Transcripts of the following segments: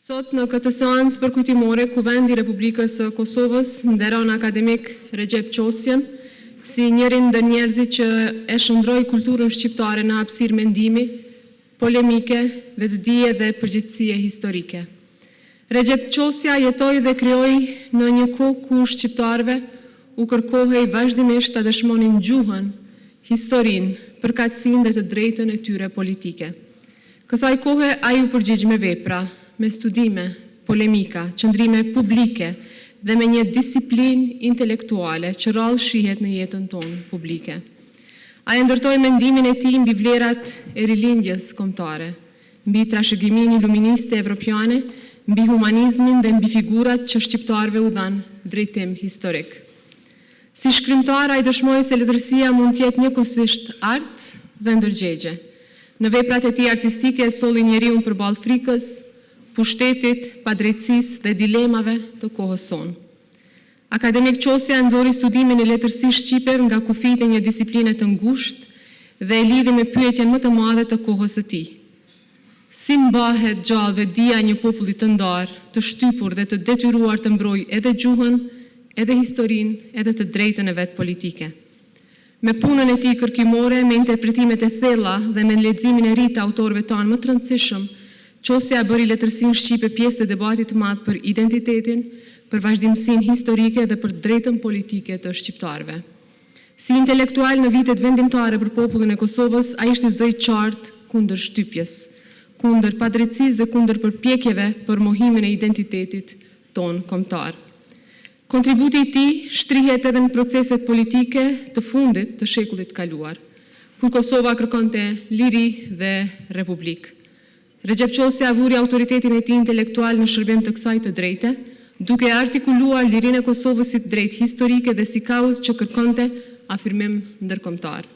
Sot në këtë seancë përkujtimore, Kuvendi i Republikës së Kosovës nderon akademik Rexhep Qosjen si njërin ndër njerëzit që e shndërroi kulturën shqiptare në hapësirë mendimi, polemike, vetëdije dhe përgjegjësie historike. Rexhep Qosja jetoi dhe krijoi në një kohë kur shqiptarëve u kërkohej vazhdimisht ta dëshmonin gjuhën, historinë, përkatësinë dhe të drejtën e tyre politike. Kësaj kohe ai iu përgjigj me vepra, me studime, polemika, qëndrime publike dhe me një disiplinë intelektuale që rrallë shihet në jetën tonë publike. Ai e ndërtoi mendimin e tij mbi vlerat e Rilindjes Kombëtare, mbi trashëgiminë iluministe evropiane, mbi humanizmin dhe mbi figurat që shqiptarëve u dhanë drejtim historik. Si shkrimtar, ai dëshmoi se letërsia mund të jetë njëkohësisht art dhe ndërgjegje. Në veprat e tij artistike solli njeriun përballë frikës, pushtetit, padrejtësisë dhe dilemave të kohës sonë. Akademik Qosja nxori studimin e letërsisë shqipe nga kufijtë e një disipline të ngushtë dhe e lidhi me pyetjen më të madhe të kohës së tij. Si mbahet gjallë vetëdija e një populli të ndarë, të shtypur dhe të detyruar të mbrojë edhe gjuhën, edhe historinë, edhe të drejtën e vet politike. Me punën e tij kërkimore, me interpretimet e thella dhe me leximin e ri të autorëve tanë më të rëndësishëm, Qosja e bëri letërsinë shqipe pjesë të debatit të madh për identitetin, për vazhdimësinë historike dhe për të drejtën politike të shqiptarëve. Si intelektual në vitet vendimtare për popullin e Kosovës, ai ishte zë i qartë kundër shtypjes, kundër padrejtësisë dhe kundër përpjekjeve për mohimin e identitetit tonë kombëtar. Kontributi i tij shtrihet edhe në proceset politike të fundit të shekullit të kaluar, kur Kosova kërkonte liri dhe Republikë. Rexhep Qosja vuri autoritetin e tij intelektual në shërbim të kësaj të drejte, duke e artikuluar lirinë e Kosovës si të drejtë historike dhe si kauzë që kërkonte afirmim ndërkombëtar.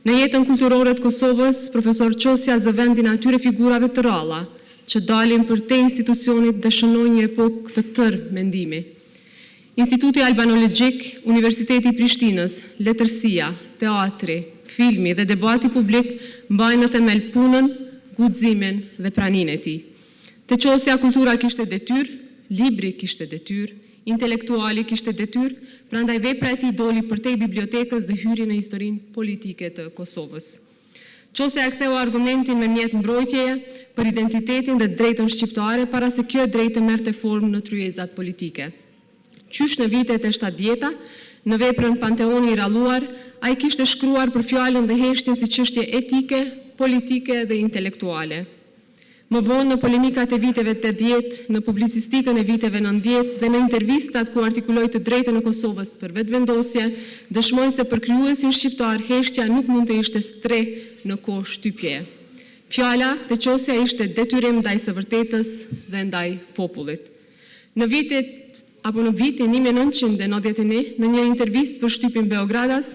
Në jetën kulturore të Kosovës, profesor Qosja zë vendin e atyre figurave të rralla që dalin përtej institucionit dhe shënojnë një epokë të tërë mendimi. Instituti Albanologjik, Universiteti i Prishtinës, letërsia, teatri, filmi dhe debati publik mbajnë në themel punën, guximin dhe praninë e tij. Te Qosja kultura kishte detyrë, libri kishte detyrë, intelektuali kishte detyrë, prandaj vepra e tij doli përtej bibliotekës dhe hyri në historinë politike të Kosovës. Qosja e ktheu argumentin me mjet mbrojtjeje për identitetin dhe të drejtën shqiptare para se kjo e drejtë të merrte formë në tryezat politike. Qysh në vitet e ‘70-ta, në veprën Panteoni i rralluar, ai kishte shkruar për fjalën dhe heshtjen si çështje etike, politike dhe intelektuale. Më vonë, në polemikat e viteve ‘80, në publicistikën e viteve ‘90 dhe në intervistat ku artikuloi të drejtën e Kosovës për vetëvendosje, dëshmoi se për krijuesin shqiptar heshtja nuk mund të ishte strehë në kohë shtypjeje. Fjala te Qosja ishte detyrim ndaj së vërtetës dhe ndaj popullit. Në vitet apo në vitin 1991, në një intervistë për shtypin beogradas,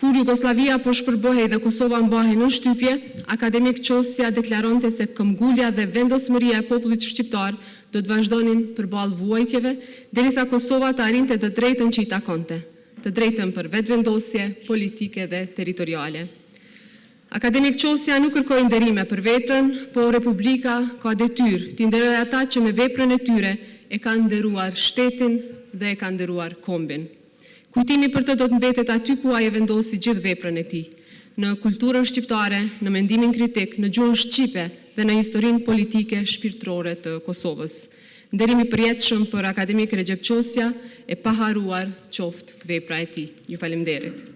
kur Jugosllavia po shpërbëhej dhe Kosova mbahej nën shtypje, akademik Qosja deklaronte se këmbëngulja dhe vendosmëria e popullit shqiptar do të vazhdonin përballë vuajtjeve derisa Kosova të arrinte të drejtën që i takonte, të drejtën për vetëvendosje politike dhe territoriale. Akademik Qosja nuk kërkoi nderime për veten, por Republika ka detyrë t'i nderojë ata që me veprën e tyre e kanë nderuar shtetin dhe e kanë nderuar kombin. Kujtimi për të do të mbetet aty ku ai e vendosi gjithë veprën e tij, në kulturën shqiptare, në mendimin kritik, në gjuhën shqipe dhe në historinë politike shpirtërore të Kosovës. Nderim i përjetshëm për akademik Rexhep Qosja, e paharruar qoftë vepra e tij! Ju faleminderit!